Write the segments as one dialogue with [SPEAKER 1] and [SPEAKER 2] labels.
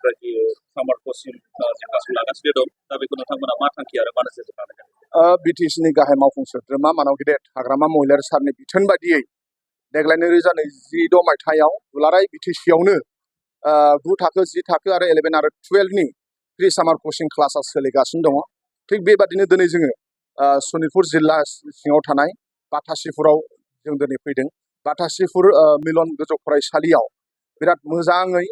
[SPEAKER 1] जायफोराखि सामार coaching class लागासिनो दं दा बेखौ नोंथांमोना मा थांखि आरो मा नोजोरजों लादों?
[SPEAKER 2] बिटिसिनि गाहाय मावफुं सोद्रोमा मानाव गेदेर हाग्रामा महिलारि सारनि बिथोन बादियै देग्लाय 2026 मायथाइयाव दुलाराय बिटिसियावनो 9 थाखो 10 थाखो आरो 11 आरो 12नि प्रि सामार कचिं क्लासा सोलिगासिनो दङ। थिग बेबादिनो दिनै जोङो सनितपुर जिल्ला सिङाव थानाय बाथासिफुराव जों दिनै फैदों। बाथासिफुर मिलन गोजौ फरायसालियाव बिराद मोजाङै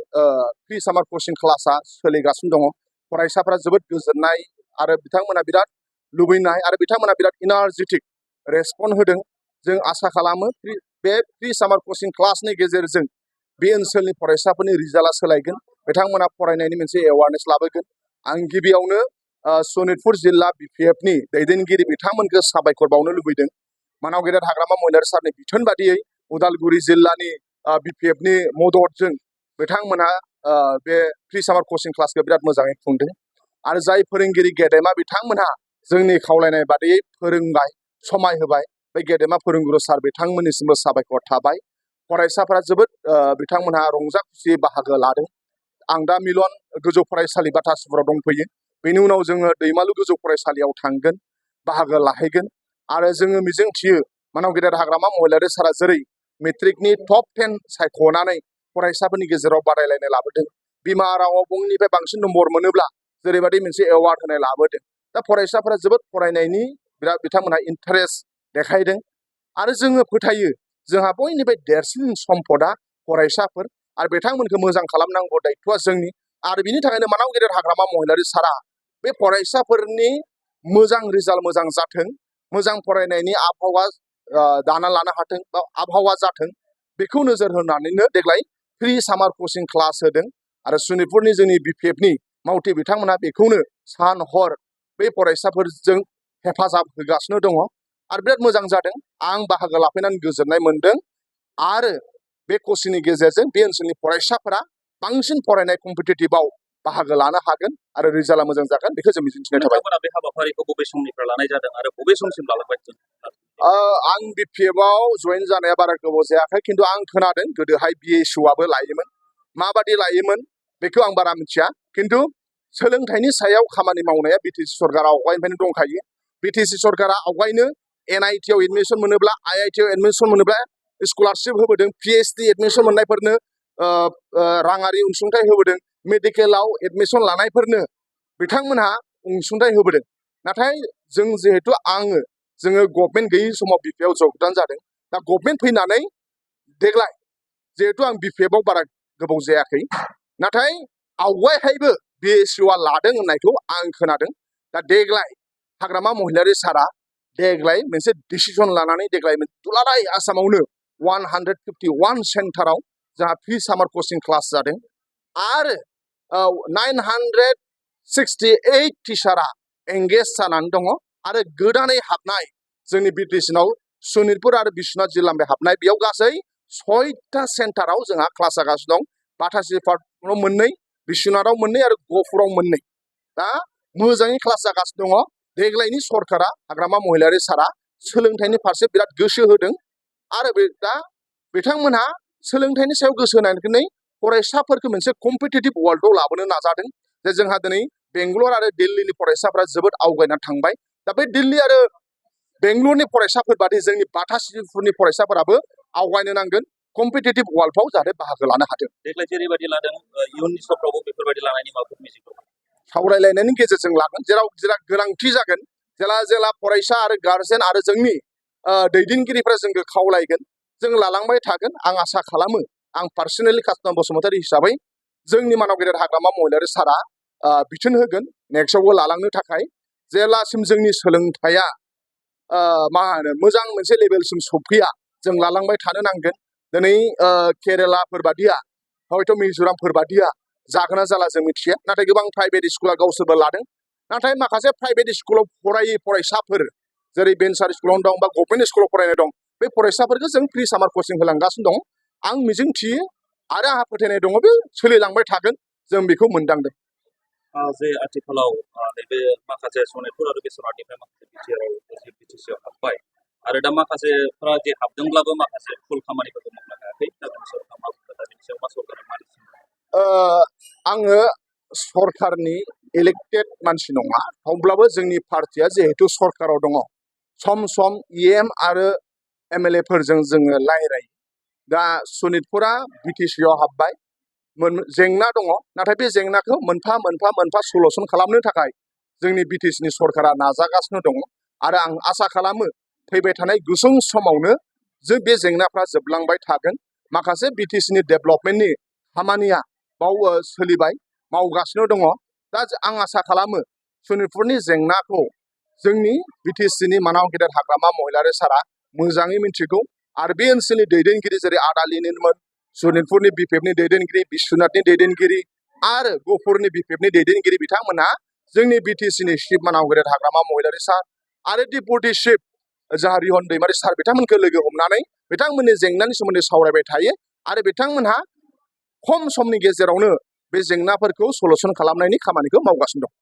[SPEAKER 2] प्रि सामार कचिं क्लासा सोलिगासिनो दङ। फरायसाफोरा जोबोद गोजोननाय आरो बिथांमोना बिराद लुबैनाय आरो बिथांमोना बिराद इनार्जेटिक रेसपन्ड होदों। जों आसा खालामो बे प्रि सामार कचिं क्लासनि गेजेरजों बे ओनसोलनि फरायसाफोरनि रिजाल्टआ सोलायगोन, बिथांमोना फरायनायनि मोनसे एवारनेस लाबोगोन। आं गिबियावनो सनितपुर जिल्ला बिपिएफनि दैदेनगिरि बिथांमोनखौ साबायखर बावनो लुबैदों। मानाव गेदेर हाग्रामा महिलारि सारनि बिथोन बादियै उदालगुरि जिल्लानि बिपिएफनि मददजों बिथांमोना बे प्रि सामार कचिं क्लासखौ बिराद मोजाङै खुंदों आरो जाय फोरोंगिरि गेदेमा बिथांमोनहा जोंनि खावलायनाय बादियै फोरोंबाय, समाय होबाय, बे गेदेमा फोरोंगुरु सार बिथांमोननिसिमबो साबायखर थाबाय। फरायसाफोरा जोबोद बिथांमोनहा रंजा खुसियै बाहागो लादों। आं दा मिलन गोजौ फरायसालि बाथासिफुराव दंफैयो। बेनि उनाव जोङो दैमालु गोजौ फरायसालियाव थांगोन, बाहागो लाहैगोन आरो जोङो मिजिंथियो मानाव गेदेर हाग्रामा महिलारि सारा जेरै मेट्रिकनि टप 10 सायख'नानै फरायसाफोरनि गेजेराव बादायलायनाय लाबोदों, बिमा रावआव बयनिफ्राय बांसिन नम्बर मोनोब्ला जेरैबायदि मोनसे एवार्ड होनाय लाबोदों। दा फरायसाफोरा जोबोद फरायनायनि बिराद बिथांमोनहा इन्टारेस्ट देखायदों आरो जोङो फोथायो जोंहा बयनिफ्राय देरसिन सम्पदा फरायसाफोर आरो बिथांमोनखौ मोजां खालामनांगौ दायथ'आ जोंनि। आरो बिनि थाखायनो मानाव गेदेर हाग्रामा महिलारि सारा बे फरायसाफोरनि मोजां रिजाल्ट मोजां जाथों, मोजां फरायनायनि आबहावा दाना लानो हाथों बा आबहावा जाथों, बेखौ नोजोर होनानैनो देग्लाय प्रि सामार कचिं क्लास होदों आरो सनितपुरनि जोंनि बिपिएफनि मावथि बिथांमोना बेखौनो सान हर बे फरायसाफोरजों हेफाजाब होगासिनो दङ आरो बिराद मोजां जादों। आं बाहागो लाफैनानै गोजोननाय मोनदों आरो बे कचिंनि गेजेरजों बे ओनसोलनि फरायसाफोरा बांसिन फरायनाय कम्पिटिटिभआव बाहागो लानो हागोन आरो रिजाल्टआ मोजां जागोन, बेखौ जों मिजिंथिनाय थाबाय।
[SPEAKER 1] नोंथांमोना बे हाबाफारिखौ बबे समनिफ्राय लानाय जादों आरो बबे समसिम लालांबाय?
[SPEAKER 2] आं बिपिएफआव जयेन जानाया बारा गोबाव जायाखै, खिन्थु आं खोनादों गोदोहाय बिएसइउआबो लायोमोन। माबादि लायोमोन बेखौ आं बारा मिथिया, खिन्थु सोलोंथाइनि सायाव खामानि मावनाया बिटिसि सरकारा आवगायनिफ्रायनो दंखायो। बिटिसि सरकारा आवगायनो एनआइटिआव एडमिसन मोनोब्ला, आइआइटिआव एडमिसन मोनोब्ला स्कलारशिप होबोदों, पिएइचडि एडमिसन मोननायफोरनो राङारि अनसुंथाइ होबोदों, मेडिकेलाव एडमिसन लानायफोरनो बिथांमोनहा अनसुंथाइ होबोदों। नाथाय जोङो गभर्नमेन्ट गैयै समाव बिपिएफआव जगदान जादों। दा गभर्नमेन्ट फैनानै देग्लाय जिहेथु आं बिपिएफआव बारा गोबाव जायाखै, नाथाय आवगायहायबो बिएसइउआ लादों होननायखौ आं खोनादों। दा देग्लाय हाग्रामा महिलारि सारा देग्लाय मोनसे डिसिसन लानानै देग्लाय दुलाराय आसामावनो 151 सेन्टाराव जोंहा प्रि सामार कचिं क्लास जादों आरो 968 टिचारा एंगेज जानानै दङ आरो गोदानै हाबनाय जोंनि बिटिसिनाव सनितपुर आरो बिश्वनाथ जिल्लानिफ्राय हाबनाय बेयाव गासै 6टा सेन्टाराव जोंहा क्लास जागासिनो दं। बाथासिफुराव 2, बिश्वनाथाव 2 आरो गहपुराव 2। दा मोजाङै क्लास जागासिनो दङ। देग्लायनि सरकारा हाग्रामा महिलारि सारा सोलोंथाइनि फारसे बिराद गोसो होदों आरो दा बिथांमोनहा सोलोंथाइनि सायाव गोसो होनानै फरायसाफोरखौ मोनसे कम्पिटिटिभ वर्ल्डआव लाबोनो नाजादों। जे जोंहा दिनै बेंगलर आरो दिल्लीनि फरायसाफोरा जोबोद आवगायनानै थांबाय। दा बे दिल्ली आरो बेंगलरनि फरायसाफोर बादि जोंनि बाथासिफुरनि फरायसाफोराबो आवगायनो नांगोन, कम्पिटिटिभ वर्ल्डआव जाहाथे बाहागो लानो हाथों।
[SPEAKER 1] देग्लाय जेरैबायदि लादों इयुननि समफ्रावबो बेफोरबायदि लानायनि माबाफोर मिजिं दं?
[SPEAKER 2] सावरायलायनायनि गेजेरजों लागोन, जेराव गोनांथि जागोन, जेला फरायसा आरो गार्जेन आरो जोंनि दैदेनगिरिफ्रा जोंखौ खावलायगोन, जों लालांबाय थागोन। आं आसा खालामो, आं पार्सनेलि कास्टम बसुमतारी हिसाबै जोंनि मानाव गेदेर हाग्रामा महिलारि सारा बिथोन होगोन नेक्स्टआवबो लालांनो थाखाय। जेब्लासिम जोंनि सोलोंथाइया मोजां मोनसे लेभेलसिम सफैया जों लालांबाय थानो नांगोन। दिनै केरेलाफोर बादिया हयथ' मिज'रामफोर बादिया जागोन ना जाला जों मिथिया, नाथाय गोबां प्राइभेट स्कुला गावसोरबो लादों। नाथाय माखासे प्राइभेट स्कुलाव फरायै फरायसाफोर जेरै भेन्सार स्कुलावनो दं बा गभर्नमेन्ट स्कुलाव फरायनाय दं, बे फरायसाफोरखौ जों प्रि सामार कचिं होलांगासिनो दं। आं मिजिंथियो आरो आंहा फोथायनाय दङ बे सोलिलांबाय थागोन, जों बेखौ मोनदांदों।
[SPEAKER 1] जे आथिखालाव नैबे माखासे सनितपुर आरो बिश्वनाथनिफ्राय माखासे बिटिसिआव हाबबाय आरो दा माखासेफ्रा जे हाबदोंब्लाबो माखासे फुल खामानिफोरखौ मावनो हायाखै। दा बिनि सायाव मा सरकारा मा
[SPEAKER 2] आङो सरकारनि इलेक्टेड मानसि नङा, अब्लाबो जोंनि पार्टिया जिहेतु सरकाराव दङ, सम सम EM आरो MLA फोरजों जोङो रायलायो। दा सनितपुरा बिटिसिआव हाबबाय, जेंना दङ, नाथाय बे जेंनाखौ मोनफा मोनफा सलुसन खालामनो थाखाय जोंनि बिटिसिनि सरकारा नाजागासिनो दङ आरो आं आसा खालामो फैबाय थानाय गुसुं समावनो जों बे जेंनाफ्रा जोबलांबाय थागोन। माखासे बिटिसिनि डेभेलपमेन्टनि खामानिया सोलिबाय, मावगासिनो दङ। दा आं आसा खालामो सनितपुरनि जेंनाखौ जोंनि बिटिसिनि मानाव गेदेर हाग्रामा महिलारि सारा मोजाङै मिथिगौ आरो बे ओनसोलनि दैदेनगिरि जेरै आदालिनिमोन, सनितपुरनि बिपिएफनि दैदेनगिरि, बिश्वनाथनि दैदेनगिरि आरो गहपुरनि बिपिएफनि दैदेनगिरि बिथांमोनहा जोंनि बिटिसिनि चिफ मानाव गेदेर हाग्रामा महिलारि सार आरो डिपुटि चिफ जाहा रिहन दैमारि सार बिथांमोनखौ लोगो हमनानै बिथांमोननि जेंनानि सोमोन्दै सावरायबाय थायो आरो बिथांमोनहा खम समनि गेजेरावनो बे जेंनाफोरखौ सलुसन खालामनायनि खामानिखौ मावगासिनो दं।